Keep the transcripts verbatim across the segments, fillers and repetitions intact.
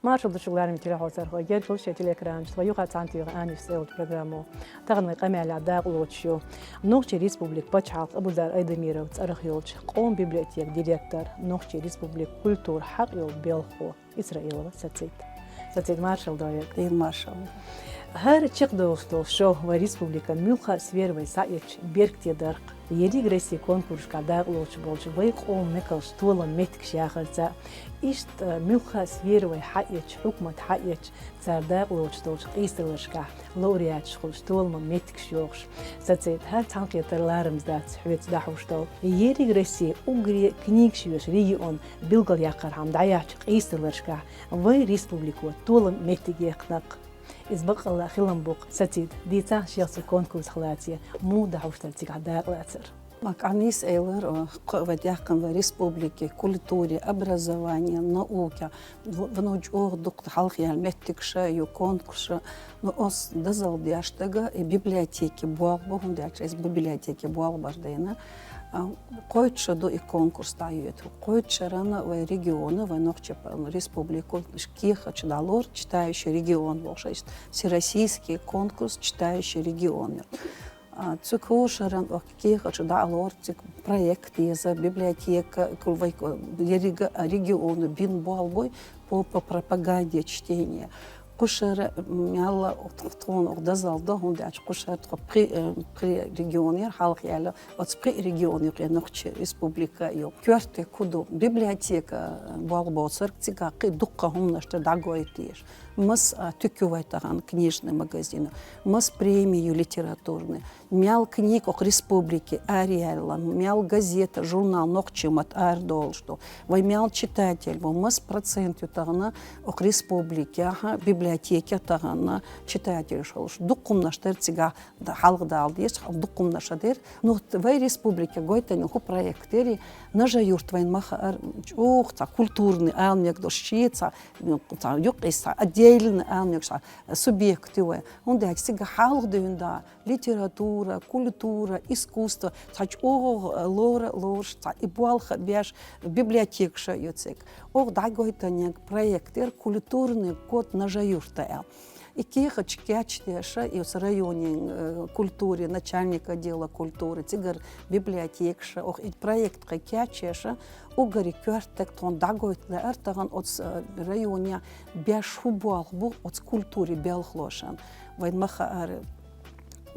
Маршал да шуга, лараме телехьоцархой. Герга хила шоай телеэкранаш тха. Вай юха цхьана тоьхна «Анифс» цӀи йолча программо. Таханлай къамаьл я дакъа лоацаш йола Нохчий Республика паччахьалкхен Ӏабдул-Айдамиров цӀерах йолча къоман библиотекан директор, Нохчий Республикан культуран хьакъ йола белхало Исраилова Сацит. Сацит, маршал да вайга. Дийна маршал. ХӀара чакхдоалаш дола шоу вай республикан муьлхха а сферай схьаэцача беркате дар-кх. Еррига Россе конкурсашка дакъа лоацаш болча вай къоман мекалашта толам, моттигаш яхарца, иштта муьлхха а сферай хьаэцача, хьукмат хьаэцача, цар дакъа лоацаш долча къийсадаларашкахь лауреаташ хулаш, толам, моттигаш йоахаш. Сацит, хӀара цхьанакхетар ларамза дац хьоца дӀахьош дола. Еррига Россе уггаре книгаш йоаца регион билгалъяккхархьама дӀаяхьача къийсадаларашкахь вай республико толам, моттиг яьккхина-кх. Из бакъалла хилам ба-кх. Сацит, дийцахь шех цу конкурсах лаьца, муха да хьоашта цигахь дакъа лацар? Ма къаьннийс элар, э, кхы а вай даьккхина вай республикан культуре, образование, науке, в-, вано чӀоагӀа дукха хьалха яьлла моттигаш я конкурса. Ну, аз дозал деш дага и библиотеке болх ба, хӀунда аьлча аз библиотеке болх бар дайна. А, кхойтта шу да и конкурс дӀайойту. Кхойтта шера вай региона, вай Нохчий п-, республико кехаташ дӀалора, «Читающий регион» бохаш, иштта всероссийский конкурс «Читающий регион». А, цу кхо шера укх кехаташ дӀалора, цига проект езар, библиотека, кхы вай кхы еррига региона бина болх бой по, по пропаганде чтения. Кхо шера, м, мел тхона укх дозал да, хӀунда аьлча кхо шера тхо пхи, э, пхи регион яр хьалха яьлла, оцу пхи региона юкъе Нохчий Республика я. Коьртага хӀу ду, библиотека болх боцург, цигахь кхы дуккха хӀуманаш да дӀагойтуш. Маса, а, туька ю вай тахан, книжный магазин, маса преми ю литературный, мел книга укх республике араяьлла, мел газета, журнал нохчийн маттахь арадолуш ду, вай мел читатель бу, маса процент ю тахан укх республикехь, библиотеке тахан читателаш хуьлуш. Дукха хӀуманаш дара цигахь, да, хьалха дала дезаш, дукха хӀуманаш дара. Ну, т-, вай республике гойтуш хӀу проект яри, Нажи-Юрт вайна ма хаара, чӀогӀа цхьа культурный ала мегаш долуш, шен цхьа, цхьа юкъе цхьа отдельный ала мегаш цхьа субъект ю вай. ХӀунда аьлча цигахь хьалха дуьйна да литература, культура, искусство, цхьа чӀогӀа лора лоруш, цхьа и болх беш библиотекаш ю цига. Оха дӀагойтуш проект яр «Культурный год Нажи-Юрта» аьлла. И кехаташ кечдеш, и оцу районан, э, культурин, начальник отдела культуры, цигара библиотекаш, оха и проект кхин кечъеш, уггаре коьртаг тхуна дӀагойтуш лаьара тахан оцу, э, районехь беш хӀу болх бу оцу культурин белхалошна. Вайна ма хаара,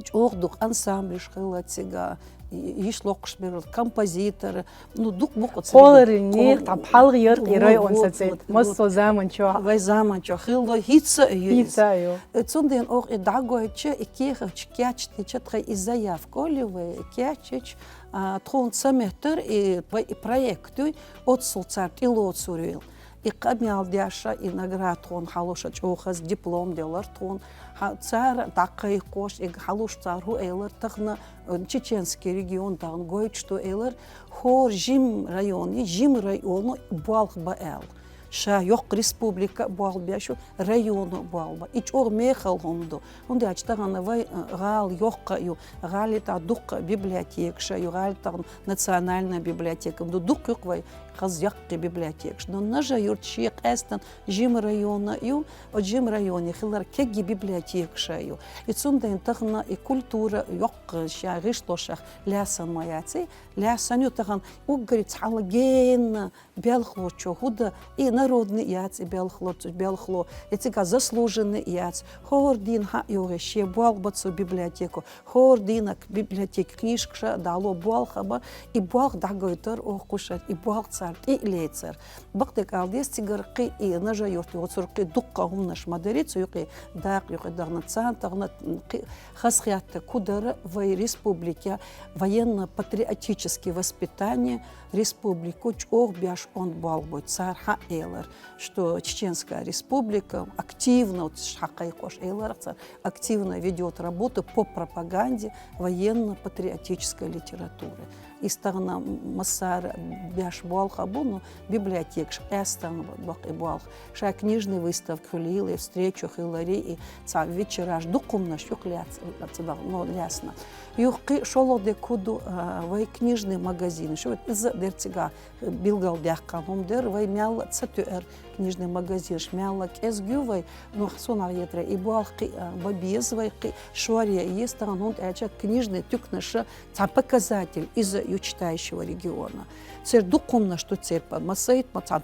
чӀогӀа дукха ансамблаш хилла цига, и-, йиш локхуш берш, композитор, ну, дукха бу-кх цига. Кхолларийн нехан тхан пхьалгӀа яр-кх и район, Сацит, массо заманчохь. Вай заманчохь хилла, хӀинца а ю иза. ХӀинца а ю. Э, цундела оха и дӀагойтуш, и кехаташ кечдича, тхайн и заявка олий вай кечйича, а, тхуна ца моьттура и вай и проект ю, оццул цара тӀелоцур ю. И къамел деш, и награда тхуна хьалуш, чӀогӀа хаза диплом делира тхуна. Хьа-, цара дӀакхайкхош, и хьалуш цара хӀу элира, тахан, э, чеченский регион тахан гойтуш ду элира, хӀора жима районе, жима районо болх бан аьлла. Ша йоккха республика а болх беш ю, районо а болх бан. И чӀогӀа мехала хӀума ду. ХӀунда аьлча тахан вай, э, гӀала йоккха а ю, гӀалин тӀехь дуккха а библиотекаш а ю, гӀалин тӀехь национальная библиотека ду, дуккха ю-кх вай хаза яккхий библиотекаш. Но Нажи-Юрт шен къаьстина жима район а ю, оцу жима районе хилар кегий библиотекаш а ю. И цундела тахан и культура йоккха ша гӀишлошах лаьцна ма яц и, лаьцна ю тахан уггаре цхьалла генна белхалочо хӀу дан, и народный яц и белхало, белхало, и цигахь заслуженный яц. ХӀора дийнахь а йогӀий шен болх бан цу библиотеко, хӀора дийнахь библиотеке книжкаш а дӀало, болх а бан, и болх дӀагойтура оха кхушара, и болх цара тӀе а лецира. Бакъдерг ала деза, цигара кхин и Нажи-Юрт йоцург кхин дуккха хӀуманаш ма дарий, цу юкъе дакъа юкъе дахана, царна тахана кхин хазахетта хӀу дара вай республике военно-патриотическое воспитание, республико чӀогӀа беш онда болх бу. Цара хьаэлира, что Чеченская Республика активно, вот хьакхайкхош элира цара, активно ведёт работу по пропаганде военно-патриотической литературы. Из тахан массара беш болх а ба, ну, библиотекаш къаьстта бакъ и болх. Шоай книжный выставка хилар, и встреча хилар, и цхьа вечераш, дукха хӀамаш юха лаьц-, лаьцна, ну, лаьцна. Юха кхы шоллагӀа де куду, а, вай книжный магазин, шу вот из дерцига билгалдаьккха хӀама дар, вай мел ца тоъар книжный магазинаш, мел кӀезига я вай, ну, сона хетар, и болх кхы, а, ба беза вай кхы шоръе еза тахан, хӀунда аьлча книжный туьканаш цхьа показатель из я читающего региона. Церан дукха хӀамаш да церан, по-, массайтта, ма цхьа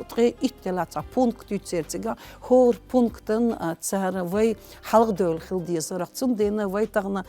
ткъе итт я цхьа пункт я церан цига, хӀара пунктан, а, цар вай хьалхадовла хила дезарах. Цудухьа вай тахан,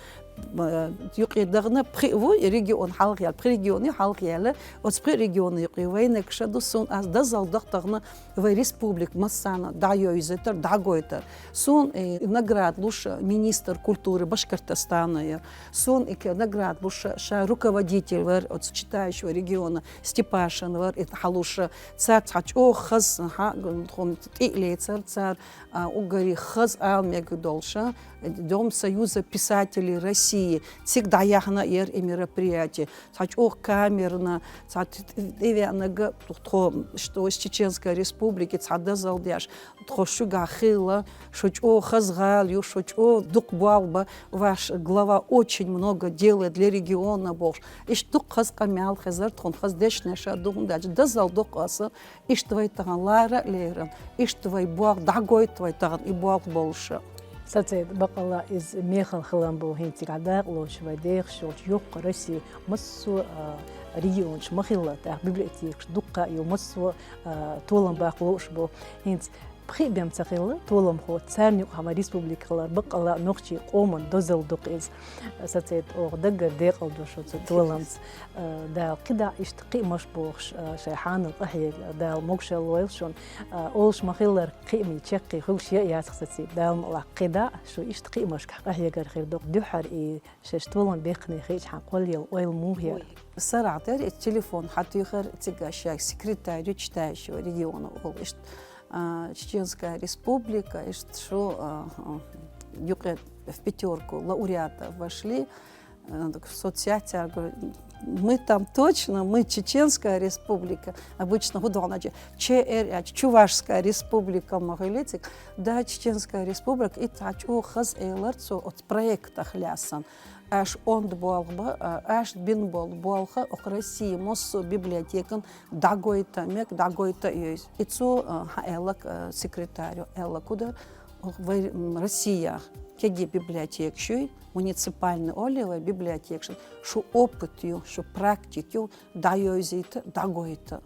а, юкъе дахана пхи-, ву регион хьалхаяьлча, пхи регион я хьалхаяьлча, оцу пхи региона юкъе вайнаг ша ду, сона аз дозалла да тахан вай республика массанена дӀайовзийтар, дӀагойтар. Сона, э, награда луш министр культуры Башкортостана яр. Сона и ке-, награда луш ша руководитель вар, оцу читающего региона Степашин вар, и хьалуш цар цхьа чӀогӀа хаза, хьа, тхуна тӀе а лецар цар, а, уггаре хаза ала мегаш долуш, Дом Союза писателей России, цига дӀаяьхьна яр и мероприятие. Цхьа чӀогӀа камерно, цхьа т-, т-, тӀевеанарг тхо, что из Чеченская Республика, цхьа дозалла деш, тхо шуьгахь хилла, шу чӀогӀа хаза гӀала ю, шу чӀогӀа дукха болх ба, ваш глава очень много делает для региона бохуш. Иштта дукха хаза къамел хезар тхуна, хаза дешнаш а ду, хӀунда аьлча дозалла ду-кх аса, иштта вай тахан лара а лерина, иштта вай болх дӀагойта вай тахан и болх болуш. Сацийда, бакъалла, иза мехала хилам бу, хӀинца дакъа лоцуш вай дехаш йолчу йоккха Россия массо а, а, регионаш ма хилла, тӀаккха библиотекаш дуккха а ю, массо а, а, толам баккха лууш бу. ХӀинца пхи бен ца хилла толамхо, царна юкъахь вайн республика хилар, бакъалла, нохчийн къоман дозалла ду-кх иза. Сацийда, оха даггара декъала ду шу цу толамца. Э, Дала кхидӀа иштта кхиамаш бохуш, э, шайн хьанал къахьега, Дала могушалла лойла шуна. Э, олуш ма-хиллара, кхиамийн чаккхе хуьлуш я а яц-кх, Сацийда, Дала мукъалахь, кхидӀа шу иштта кхиамашкахь къахьегар хир ду-кх, дуьххьара и шаьш толам беккхина хиъча хьан кхоллаелла ойла муха яра? Сарахь дара и телефон хьатуьйхира, цига шайн секретарь ю читающего региона олу, иштта, а, Чеченская Республика, иштта шу, а, а, юкъе в пятёрку лауреатов вошли. Э, так в соцсетях, говорю, мы там точно, мы Чеченская Республика. Обычно хӀун ду хьуна, Ч Р, а, Чувашская Республика ма хуьлий цига. Да, Чеченская Республика, и цхьа чӀогӀа хаза элира цо оцу проектах лаьцна. Аша онда болх ба, а, аша бина болу болх а, оха Россия массо а библиотекан дӀагойта мега, дӀагойта а йойза. И цо, а, хьан аьлларг, а, секретарю аьлларг хӀун дара, вай, м, Россиях кегий библиотекаш юй, муниципальный олий вай библиотекаш, шу опыт ю, шу практика ю, дӀайойзийта, дӀагойта.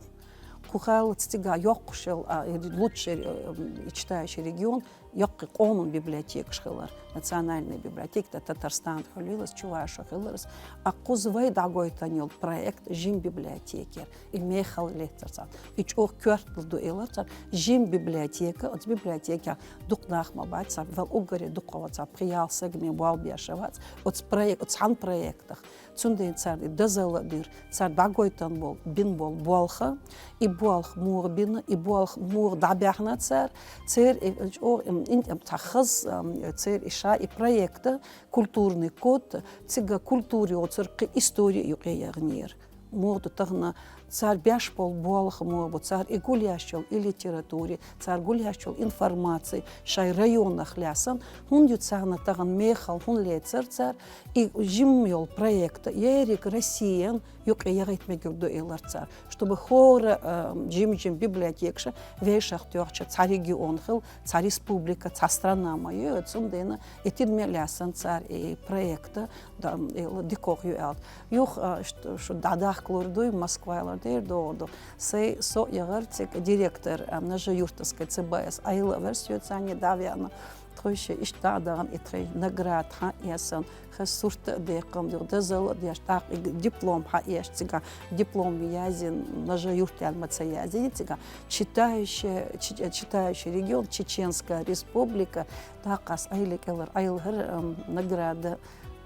Кху хьалаца цига йоккхуш йолу, а, и лучший, э, м, читающий регион, йоккхий къоман библиотекаш хилар, национальная библиотека, да, Татарстан хуьлийла, Чувашия хилар. А кхуза вай дӀагойтан йолу проект жима библиотека яра. И мехала лецира царна. И чӀогӀа коьртала ду элира царна. Жима библиотека, оцу библиотекехь дукха нах ма бац, царна вала уггаре дукха вац, царна пхи-ялх сагаме болх беш вац. Оцу проек-, оцу цхьана проектах. Цундела царна и дозалла а дира, цара дӀагойтан болу, бина болу болх а, и болх муха бина, и болх муха дӀабаьхна цара, церан и чӀогӀа, м, ин-, м, цхьа хаза, м, церан и ша и проект а, культурный код, цига культура йоцург кхин истори а юкъе яханера. Муха ду тахана цара беш болу болх муха бу, цара и гулъеш йолу и литература, цара гулъеш йолу информаци шайн районах лаьцна, хӀунда ю царна тахана мехала, хӀунда лецира цара и жима йолу проект, ерриг Россиян юкъе яхийта мегар ду элира цара, чтобы хӀора, а, жим-жим библиотекаш вешах тоьхча цхьа регион хила, цхьа республика, цхьа страна ма ю, цундела и тидаме лаьцна цара и проект, да, м, и дикох ю аьлла. Юха, а, ш-, шу дӀадахкалур дуй, Москвалар дер догӀу ду. Сай со а яхара цига директор, а, Нажи-Юртовской Ц Б С, Ӏайла а вара соьца царна дӀа а веана. Тхойша иштта дӀа а дахана, и тхайн награда хьаэцна, хаза сурт а декхна, дозалла а деш, тӀаккха и диплом хьаэцна цига, диплом язйина, Нажи-Юрт аьлла ма ца язйина цига, читающая, чи-, читающий регион, Чеченская Республика, тӀаккха ас Ӏайла кӀелара Ӏайла хӀара, ам, награда,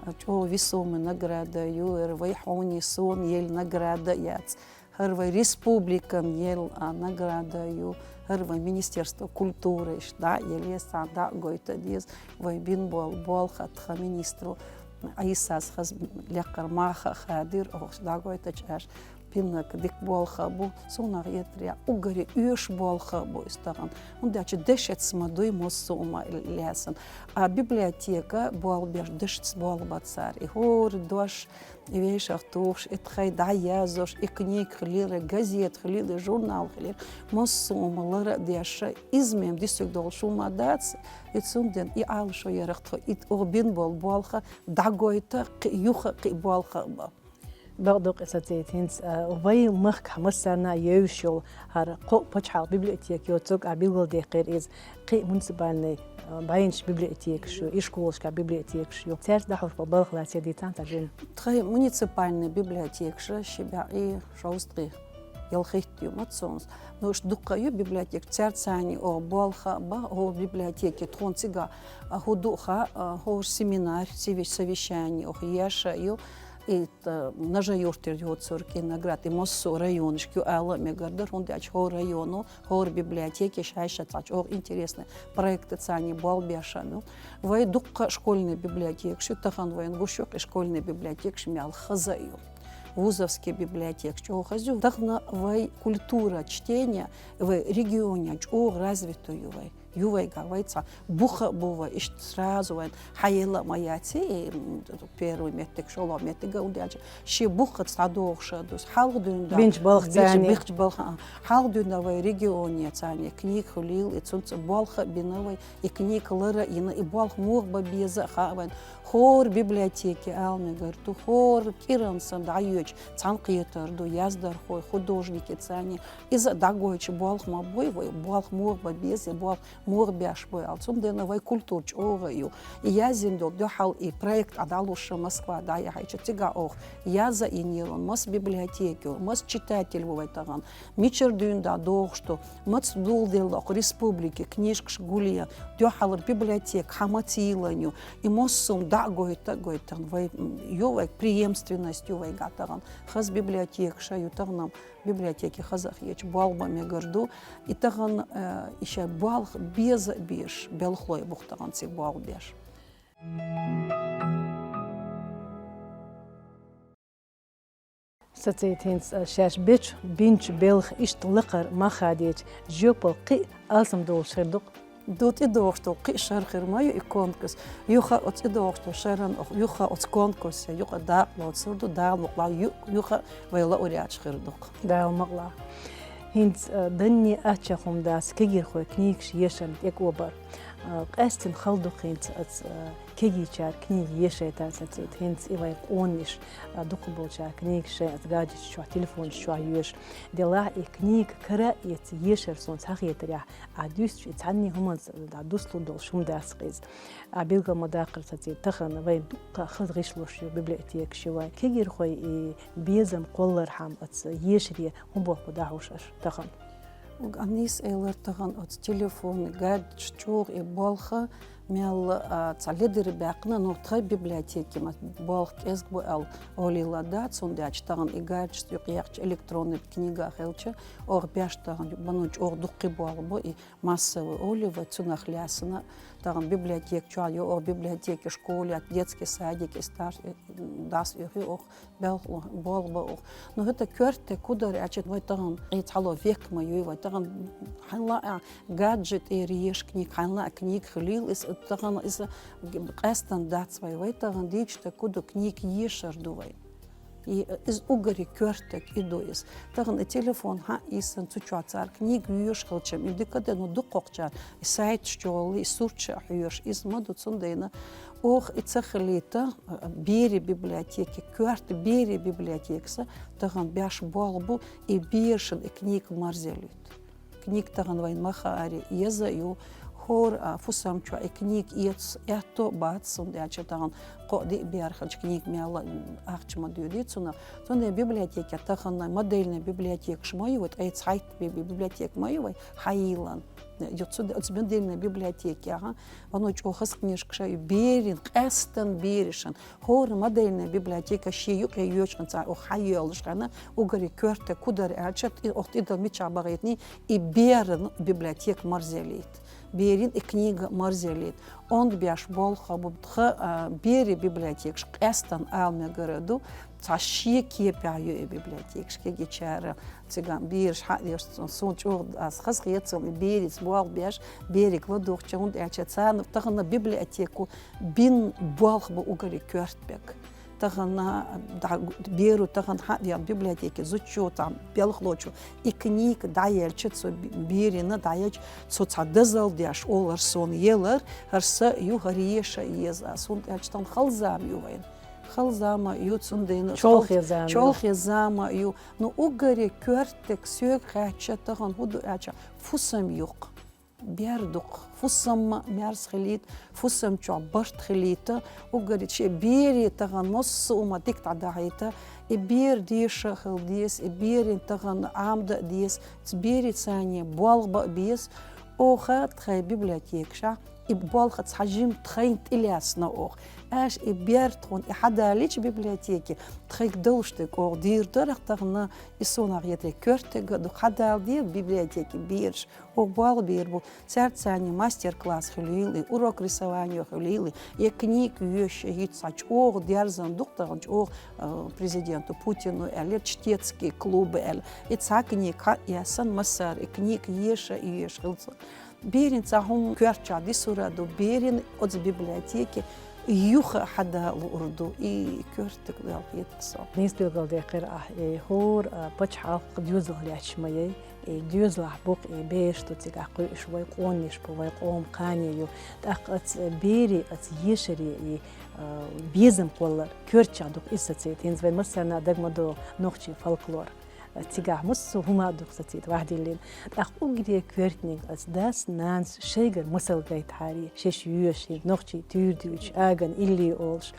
а, чӀогӀа весомый награда ю, хӀара вай хьуна, суна елла награда яц. ХӀара вай республикан елла, а, награда ю, хӀара вай Министерство культуры иштта дӀа а елла, царна дӀа а гойту деза, вай бина болу болх а тхан министро Ӏийсас хаза лекхара маха а хадийра, оха дӀагойтача аьлча, пиннак дика болх а бу, суна хетарехь, уггаре оьшуш болх а бу иза тахан. ХӀунда аьлча дешаца ма дуй массо а хӀума лаьцна. А библиотека болх беш дешаца болх бац цара. И хӀора дош, и вешах тухуш, и тхай дӀаяздеш, и книга хилира, газета хилира, журнал хилира, массо а хӀума лар а деш, иза-м дисиг долуш хӀума дац, и цундела и Ӏалашо ярах тхо, и оха бина болу болх дӀагойта, кхин юха а, кхин болх а бан. Бакъду-кх, Сацита, хӀинца, а, вай махкахь массарна а евзаш йолу хӀара кхо пачхьалкхан библиотека йоцург а билгалдаьккхира иза. Кхин а муниципальный, а, бӀеннаш библиотекаш ю, и школашкахь библиотекаш ю. Цаьрца дӀахьуш болу балха лаьцна дийцахьа цхьа жимма. Тхайн муниципальный библиотекаш ши бӀе шовзткъе ялхитта ю, ма ца хууш. Ну, уьш дуккха а ю библиотекаш, цаьрца царна оха болх а бан, хӀора библиотеке тхуна цигахь, а, хӀун ду а хаьа, а, хӀора семинар, сове-, совещание оха еш а ю, и, т-, Нажи-Юртара йоцург, и Наград, и массо а районашка ю ала а мегар дара, хӀунда аьлча хӀора районо, хӀора библиотеке шаьш-шаьш цхьацца оха интересный проектаца царна болх беш а ю. Вай дуккха а школьный библиотекаш ю, тахана вайна гуш ю-кх и школьный библиотекаш мел хаза а ю. Вузовский библиотека чӀогӀа хаза ю. Тахана вай культура чтения вай регионе чӀогӀа развита ю вай. Ю вайгахь вай цхьа бух а бу вай, иштта сразу вайн хьаелла а ма яц, и, м, первый меттиг, шолгӀа меттиг а, хӀунда аьлча шен буххаца дӀадохуш а ду. Хьалха дуьйна да, бинчу балха бинчу, царна, бинчу балха, а, хьалха дуьйна вай регионе царна книга хуьлийла, и цунца болх а бина вай, и книга лар а йина, и болх муха бан беза а хаьа вайн. ХӀора библиотеке ала мегар ду, хӀора кӀиранца дӀайоьдуш цхьаьнакхетар ду, яздархой, художники царна. Иза а дӀагойтуш болх ма бой вай, болх муха бан беза, болх муха беш бой аьлла. Цундела вай культура чӀогӀа а ю. И яздина долу дуьхьал и проект а дӀалуш Москва дӀаяхьийча, цигахь оха язъян йина, маса библиотека ю, маса читатель ву вай тахана, мичара дуьйна да дохуш ду, маца доладелла оха республике книжкаш гулъян, дуьхьал библиотека хьан маца йиллина ю, и массо а дӀа а гойта, а гойта, вай, м, ю вай преемственность ю вайгахь тахана. Хаза библиотекаш а ю тахана, библиотеке хаза а хеташ болх бан мегар ду. И тахана, э, и шайн болх беза а безаш, белхалой бу-кх тахана цига болх беш. Сацита, хӀинца, э, шаьш бечу, бинчу белхан иштта лакхара мах хадийча, жоьпалла кхин а алсам долуш хир ду-кх. Ду, тӀедогӀуш долу кхин а шар хир ма ю и конкурс. Юха а оцу тӀедогӀуш долу шаран, юха а оцу конкурсе юкъа дакъа лоцур ду, Дала мукъ лахь, ю-, юха а вай лауреаташ хир ду-кх. Дала мукъ лахь. ХӀинца, а, данне аччахь хӀума дац кегийрхой книгаш ешарна тӀекӀобар. А, къаьстина хала ду-кх хӀинца оцу, а, кегийчара книга ешайтар, Сацита. ХӀинца и вайн къонанаш, а, дукхахболчара книгаш шайн оцу гаджеташ чохь, телефонаш чохь йоьшу. Делахь и книга кара а эцна ешар, суна цхьа хетарехь, Ӏа дуьстича, и цхьанне хӀуманца дӀадуслур долуш хӀума дац-кх иза. Ӏа билгал ма даккхара, Сацита, тахана вайн дуккха а хаза гӀишлош ю, библиотекаш ю вайн. Кегийрхой и безам кхоллархьама оцу ешаре хӀун болх бу дӀахьуш аша тахана? Анис элира тахана оцу телефон, гаджеташ чӀогӀа и болх мел, а, цхьа ледара баьккхина, ну, тхайн библиотеке ма болх кӀезиг бу аьлла олийла дац, хӀунда аьлча тахана и гаджеташ юкъа яьккхича, электронный книга хилча, оха беш тахана, ма, ну, чӀогӀа дуккха а болх бу, и массовый олий вай, цунах лаьцна, тахана библиотека чохь ю оха, библиотеке, школе, детский садике, старш, э, дас оьху оха, белхало-, болх бан оха. Ну, хӀета коьртаг хӀун дара аьлча, вай тахана, и цхьалла век ма юй вай, тахана хьайна лаахь гаджет тӀера еша книга, хьайна лаахь книга хилийла, иза тахана, иза къаьстина дац вай, вай тахана дийцича, тӀаккха хӀун ду, книга ешар ду вай. И, э, иза уггаре коьртаг и ду иза. Тахана и телефон хьаийсина, цу чохь цара книга йоьшуш хилча-м, и дика а ду, ну, дукхахчара и сайташ чу гӀолла, и сурташ а хьоьшу, иза ма ду, цундела оха и ца хилийта, э, берийн библиотеке, коьрта берийн библиотекаца тахана беш болх бу, и берашна и книга марзелуьйту. Книга тахана вайна ма хаара, еза а ю, хӀора, а, фусам чохь и книга эца аьтто а бац, хӀунда аьлча тахана кхо а, диъ бер хилча книга мелла, м, ахча ма доьдий цунах. Цундела библиотеке тахана модельный библиотекаш ма ю вай, ткъе цхьайтта би-, би-, библиотека ма ю вай хьайиллина. Ю цу оцу модельный библиотекехь, вано чӀогӀа хаза книжкаш ю берийн, къаьстина берашна. ХӀора модельный библиотека шен юкъе йоьшкъанца оха хьайоьллуш хана, уггаре коьртаг кху дара аьлча, тӀе-, оха тӀедала мичахь бахийтиний, и берийн библиотека марзеллийта. Берийн и книга марзеллийта. Онда беш болх бу тха, а, берийн библиотекаш къаьстина ала мегар ду, цхьа шен кепехь ю и библиотекаш кегийчара. Цигахь бераш хьаеш, суна чӀогӀа ас хаза хета, и берийн болх беш, берийн ладугӀучу, хӀунда аьлча царна тахана библиотеко бина болх бу уггаре коьртаберг. Тахана, да, беро тахана хьаеш библиотеке зудчо, цхьа белхалочо и книга дӀаелча, цу берийн дӀаелча, цо цхьа дозалла деш, олар суна елар, хӀара са ю, хӀара еша еза ас, хӀунда аьлча тахана хала зама ю вайна. Хала зама ю, цундела чолхе зама ю. Чолхе зама ю. Ну, уггаре коьртаг соьга хаьттича тахана хӀун ду аьлча, фусам ю-кх. Бер ду-кх. Фусам-м мерза хилийта, фусам чохь барт хилийта, уггаре шен берийн тахана массо а хӀума дика дӀадахьийта, и бер деша а хила деза, и берийн тахана Ӏамадан а деза, берийн царна болх бан а беза. Оха тхайн библиотекашахь и болх цхьа жимма тхайна тӀелаьцна оха. Аша и бер тхуна и хьадалийча библиотеке, тхайга долуш дерг оха дийр дара тахана, и суна хетарехь коьртаг а ду, хьадала деза библиотеке бераш. Оха болх бийр бу, цаьрца царна мастер-класс хуьлийла, урок рисования хуьлийла, я книга йоьшуш, я хӀинца чӀогӀа дерзана ду-кх тахана, чӀогӀа, э, президенту Путину аьлла, чтецкий клубы аьлла. И цхьа книга хьаэцна массара, и книга еша а еш хилла. Берийн цхьа хӀума коьртачохь дисур а ду, берийн оцу библиотеке юха хьадалур ду, и коьртаг дала хета со. Нийса билгалдаьккхира ахь, и хӀора, а, пачхьалкх доьзалх лаьтташ ма яй, и доьзалехь бу-кх и бераш ду цигахь кхуьуш, вай къонанаш бу, вай къоман кхане ю. ТӀаккха оцу берийн, оцу ешарийн и, а, безам кхоллар коьртачохь ду-кх иза сацийта. ХӀинца вайн массарна а дага ма догӀу нохчийн фольклор. Цигахь массо а хӀума а ду-кх сацийта ваьхьадиллина. ТӀаккха уггаре коьртаниг оцу дас-нанас шайгара масал гайтахьара, шаьш йоьшуш, хӀинца нохчийн туьйра дуьйцуш, аган илли олуш.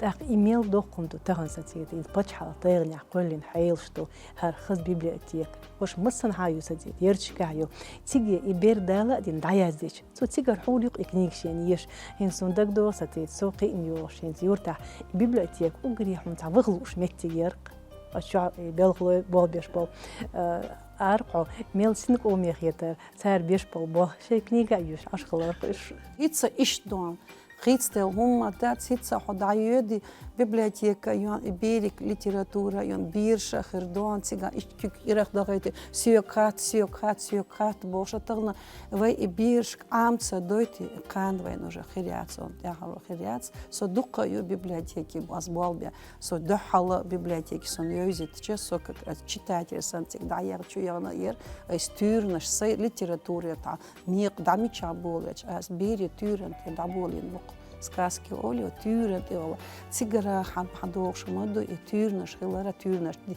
ТӀаккха и мел доккха хӀума ду тахана сацийта, хӀинца пачхьалкхан тайгӀанехь кхоьллина хьелаш ду, хӀара хаза библиотека. ХӀорш массанхьа а ю сацийта, ярташкахь а ю. Цига и бер дала а дина дӀаяздича, цо цигара хьур ю-кх и книга шена еш. ХӀинца суна дагадогӀу сацийта, со кхиъна йолуш, хӀинца юьртахь и библиотека уггаре хьуна цхьа ваха лууш меттиг яра-кх. Оцу чохь и белхалой болх беш болу, э, арахьо мел синкъомехь хетара, цара беш болу болх шайн книга а йоьшуш Ӏаш хилар-кх уьш. ХӀинца иштта ду, хийцаделла хӀума дац, хӀинца хьо дӀайоьду библиотека, йон и берийн литература, йон бераш а хир ду, цигахь иштта куьг ирах дахийта, соьга хатта, соьга хатта, соьга хатта бохуш, тахана вай и берашка Ӏама ца дойту, кхана вайна уже хир яц, он тӀаьхьара хир яц. Со дуккха а ю библиотеке ас болх беш. Со дуьххьал библиотеке сан йовзийтича, со как раз читатель санна цига дӀаяхна, чу яхна яра, ас туьйранаш, сайн литературе тӀехь некъ дӀа мичахь болуьйтуш, ас берийн туьйранна тӀе дӀаболийна бу-кх. Сказки олий, туьйранна тӀе олу. Цигара хьан-, хьан догӀуш ма ду, и туьйранаш хилар, туьйранаш ди-,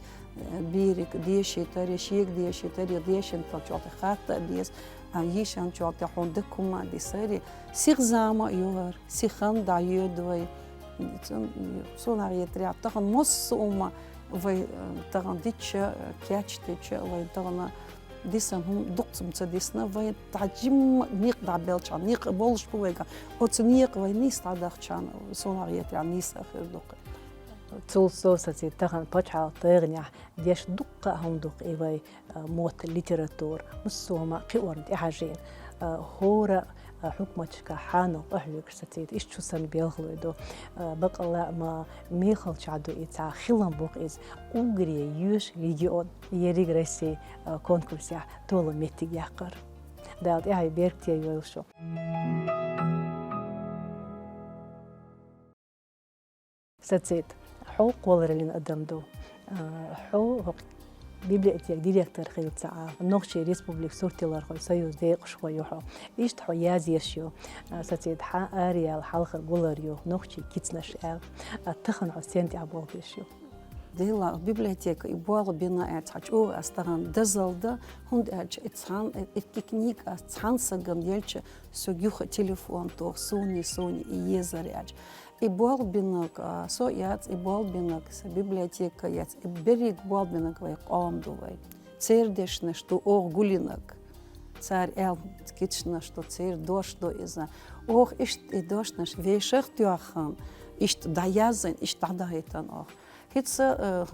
берига дешийтар, шега дешийтар, я дешинчул чохь тӀе хатта а деза, а йишинчул тӀе хьуна дика хӀума а дисар. Сиха зама а ю хӀара, сиха дӀайоьду вай. Цу-, цунах еттарехь, тахана массо а хӀума вай, э, тахана дича, э, кечдича, вай тахана дисина хӀума дуккха ца дисна, вай тӀе жимма некъ дӀабелчхьана, некъ болуш бу вайга. Оцу некъа вай нийса дӀадахчхьана, цунах еттарехь нийса а хир ду-кх. Цул сов сацийта, тахана пачхьалкхан тайгӀанехь деш дуккха а хӀума ду-кх и вай, а, мотт, литература, массо а хӀума кхиорна тӀехьажийна. А, хӀора, а, хьукматашкахь хьанал къахьоьгуш сацийта, иштта шу санна белхалой ду. А, баккъалла а ма мехалчохь ду и, цхьа хилам бу-кх иза. Уггаре йоьшу регион, ерриг Россия, а, конкурсехь толам меттиг яккхар. Дала тӀаьхье беркате йойла шу. Сацийта, хьо кхоллараллин адам ду. А, хьо хӀокху библиотекан директор хилла ца Ӏа, Нохчийн Республикан сурт-ялархойн союзан декъашхо ю хьо. Иштта хьо язъеш ю. А, сацийта, хьан араяла хьалхара гулар ю, нохчийн кицанаш аьлла. А, тахана хьо стенна тӀехь болх беш ю? Дела, библиотека и болх бина аьлча, цхьа чӀогӀа ас тахана дозалла ду, хӀунда аьлча и цхьана, и, и книга ас цхьана стагана елча, соьга юха телефон тоха, суна, суна и езар аьлча. И болх бинарг, а, со яц, и болх бинарг, сан библиотека яц, и берриг болх бинарг вай къам ду вай. Церан дешнаш ду оха гулдинарг. Цар аьлла кицнаш ду, цар дош ду иза. Оха иштта и дошнаш вешах тоьхна, иштта дӀаязйина, иштта дӀадахийтан оха. ХӀинца, э,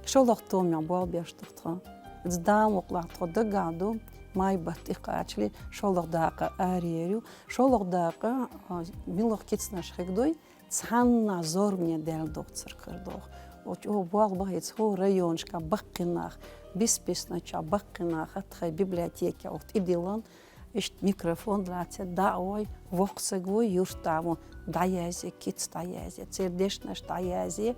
шоллагӀа томе болх беш ду тхо. Из Дала мукъалахь тхо дагахь ду, май бутт тӀекхачале шоллагӀа дакъа араяьр ю. ШоллагӀа дакъа, э, муьлха кицнаш хигдой, цхьаннахьа зорбане даьлла дохцар хир доху. Оцу чӀогӀа болх бахийца хӀора районашка баккхий нах, бис-биснача баккхий нах а тхайн библиотеке оха тӀедиллина, иштта микрофон лаьцна дӀа а вой, воккха саг вуй, юьртахь ву, дӀаязъе, кица дӀаязъе, церан дешнаш дӀаязъе.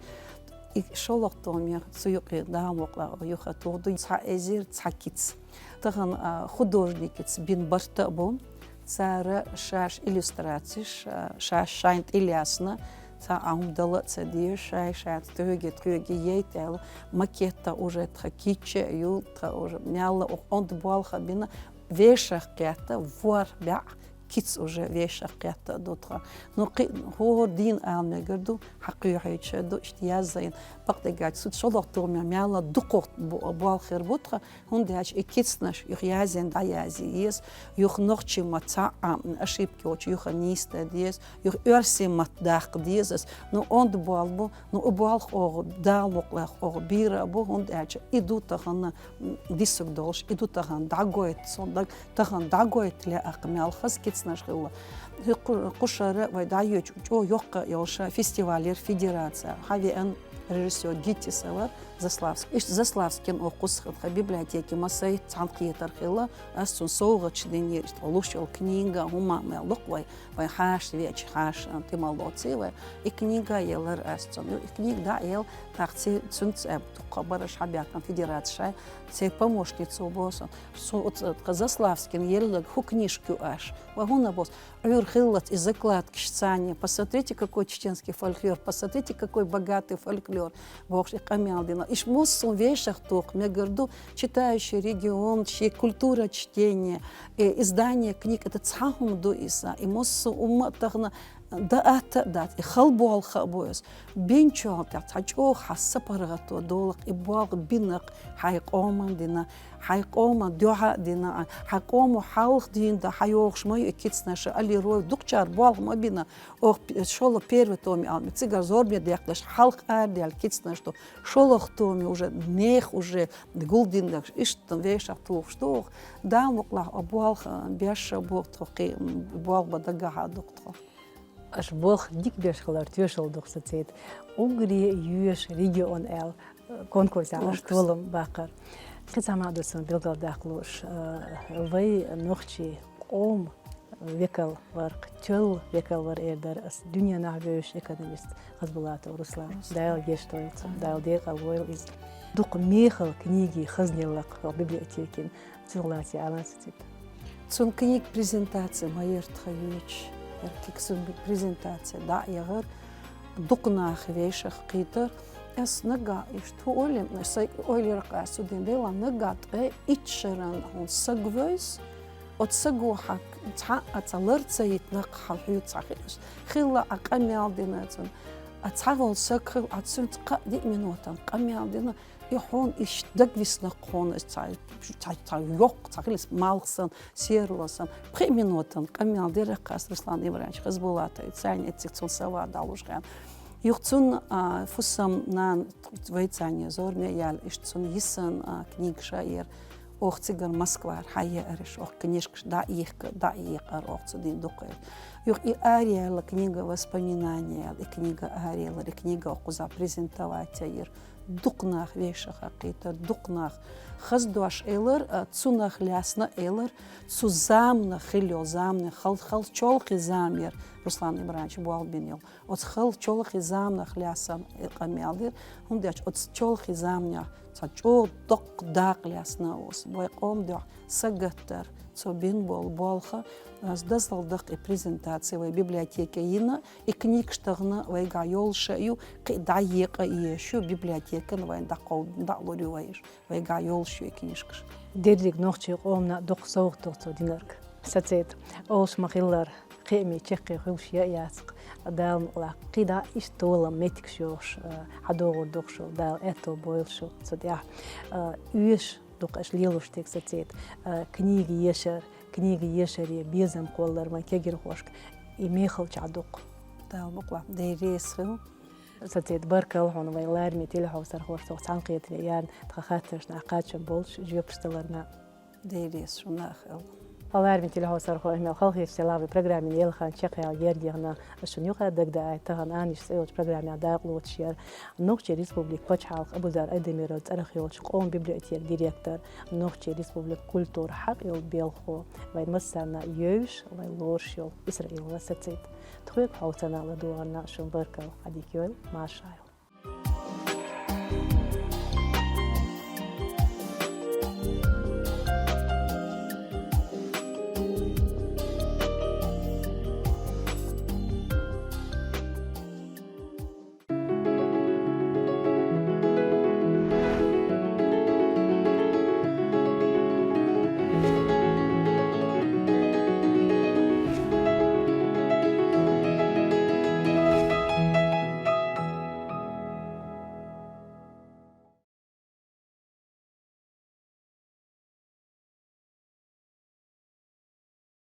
И шоллагӀа томе цу юкъе Дала мукъалахь юха тухур ду цхьа эзар цхьа кица. Тахана, а, художникаца бина барт а бу. Цара шаьш иллюстрацеш, а, шаьш шайна тӀелаьцна, цхьа а хӀума дала а ца дезаш, шай-шаьш тхоьга-тхоьга яйта аьлла, макет а уже тхан кийча а ю, тхан уже мелла а онда болх а бина, вешах кхетта, ворхӀ бӀе кица уже вешах кхетта а ду тхан. Ну, кхин хӀора дийна ала мегар ду, хьакхоьхьуьйтуш а ду, иштта язйина. Бакъдерг аьлча, цу шоллагӀа томе мелла а дукхагӀа бо-, болх хир бу тхан, хӀунда аьлча и кицнаш юха язйина дӀаязъе еза, юха нохчийн ма цхьа а ошибка йолчу юха нийса дан деза, юха оьрсийн мотт даккха деза ас. Ну, онда болх бу, ну, и болх оха, Дала мукъалахь оха бийр а бу, хӀунда аьлча и ду тахана, м, дисаг долуш, и ду тахана дӀагойта, сон даг-, тахана дӀагойта лаьа-кх мел хаза кицнаш хилла. ХӀи кху-, кху шарахь вай дӀайоьдучу чӀогӀа йоккха йолуш фестиваль яра федерацехь. Хьан веана режиссёр Гитиса вара Заславский. Иштта Заславскийна оха кхузахь тхан библиотеке масех цхьаьнакхетар хилла, ас цунна совгӀаташ динера, иштта луш йолу книга, хӀума мел локху вай, вай хьаша веача хьаша, а, тӀе ма лоций вай. И книга елара ас цунна. И книга дӀа а елла, тӀаккха ци-, цуьнца а дуккха бараш хьабаьхкина федерацехь шай, церан помощница бу со. Со оцу тхан Заславскийна елларг хӀу книжка ю аша. Вай хӀунда боху со, Ӏуьйра хиллалц и закладкаш царна: «Посмотрите, какой чеченский фольклор, посмотрите, какой богатый фольклор», бохуш, и къамел дина. Иштта массо а вешах тоха мегар ду, читающий регион, шен культура чтения, э, издание книг, это цхьа хӀума ду иза. И массо а умма а тахана даатта а дац, и хала болх а бу иза. Бинчул тӀехь цхьа чӀогӀа хьан сапаргӀато долу-кх, и болх бина-кх хьайн къоман дина, хьайн къоман дуьхьа а дина, хьайн къомо хьалха дийна дан хьан йогӀуш ма ю и кицнаш, алло, дукхачара болх ма бина. Оха п-, шолгӀа первый томе ала мега, цигара зорбане дехкаш, хьалха арадаьлла кицнаш ду. ШолгӀа томе уже нехан уже гулдина дагаш, иштта вешах тухуш ду оха. Дала мукъалахь, а болх, а, беш а бу тхо кхин, болх бан дагахь а ду-кх тхо. Аша болх дика беш хилар тоьшалла ду-кх, сацийта. «Уггаре йоьшу регион» аьлла, э, конкурсехь аша толам баккхар. Кхин цхьа хӀума ду суна билгалдаккха лууш, э, вай нохчийн къоман векал вара-кх, чоллан векал вара эр дара ас, дуьненахь вевзаш экономист Хасбулатов Руслан. Дала гечдойла цунна, Дала декъал войла иза. Дукха мехала книгий хазна елла-кх хӀокху библиотекин. Цунах лаьцна ала, сацийта. Цуьнан книган презентаци ма яра тхан йоьдуш. Яра книган презентаци дӀа а яхара, дукха нах вешах кхийтира. Ас нагахь иштта хӀун ойла, сан ойла яра-кх ас цу дийнахь, делахь нагахь ткъе итт шарахь хьуна саг вевза, оцу саго хьан цхьа а цхьа лар ца йитина-кх хьан хьоьца хи-, хилла, а къамел дина цунна. А цхьа волу саг хилла, а цуьнца кхаа-диъ минотан къамел дина, и хьуна иштта дагависина-кх хьуна, аса цхьа, цхьа, цхьа йоккха, цхьа хилла малх санна, серло санна. Пхи минотан къамел дира-кх ас Руслан Имранович Хасбулатовца, царна эцциг цунна сова далуш хенахь. Юха цунна, а, фусам-нана вайца зорбане яьлла, иштта цунна йисина, а, книгаш а яра. Оха цигара Москвара хьаеара, оха книжкаш дӀа а йихка, дӀа а йикъара оха цу дийнахь дукха. Юха и араяьлла книга «Воспоминания» аьлла, и книга араелира, и книга оха кхузахь презентовать а йира. Дукха нах вешах а кхийтира, дукха нах хаза дош элира, а, цунах лаьцна а элира, цу заманах хилла йолу заманах, хала, хала чолхе зама яра Руслан Имрановича болх бина йолу. Оцу хала чолхе заманах лаьцна, э, къамел дира, хӀунда аьлча оцу чолхе заманехь цхьа чӀогӀа доккха дакъа лаьцна оцу вай къоман дуьхьа сагатдар, цо бина болу болх а, аса дозалла даккха и презентаци вай библиотеке йина, и книгаш тахана вайгахь йолуш а ю, кхин дӀа а екъа а езаш ю, библиотекана вайна дӀакхов-, дӀа а лур ю вай уьш, вайгахь йолуш ю и книжкаш. Дерриг нохчийн къомана дукха совгӀат ду цо динарг. Сацийта, олуш ма-хиллара, кхиамийн чаккхе хуьлуш я а яц-кх, Дала мукъалахь, кхидӀа а иштта толам, меттигаш йохуш, а, хьадогӀур ду-кх шу, Дала аьтто бойла шу цу тӀехь. А, оьшуш Дукха аша лелош дерг сацийта, а, книга ешар, книга ешаре безам кхоллар вайн кагирхошка, и мехалча дукха. Дала мукъ лахь, Дела реза хила. Сацийта, баркал хьона вай лараме телехьовсархошца цхьаьнакхетаве яьрна, тха хаттарашта кхачам болаш жоьпаш даларна. Дела реза шуна а хила. Лараме телехьовсархой, мел халхеш селахь вай программе ялхан чакхъяла гердехна, шун юха дагадоагӀа тахан «Аннаш» цӀи йолча программе дакъа лоацаш яр Нохчий Республика паччахьалкхе Абузар Айдемиров цӀерах йолча къоман библиотека директор, Нохчий Республика культура хьакъ йола белхо, вай массарна йовзаш, вай лоруш йола Исраилова Сацита. Тхоьга хьовсарна ладувгӀарна шун баркал, Ӏадика йойла, марша Ӏайла.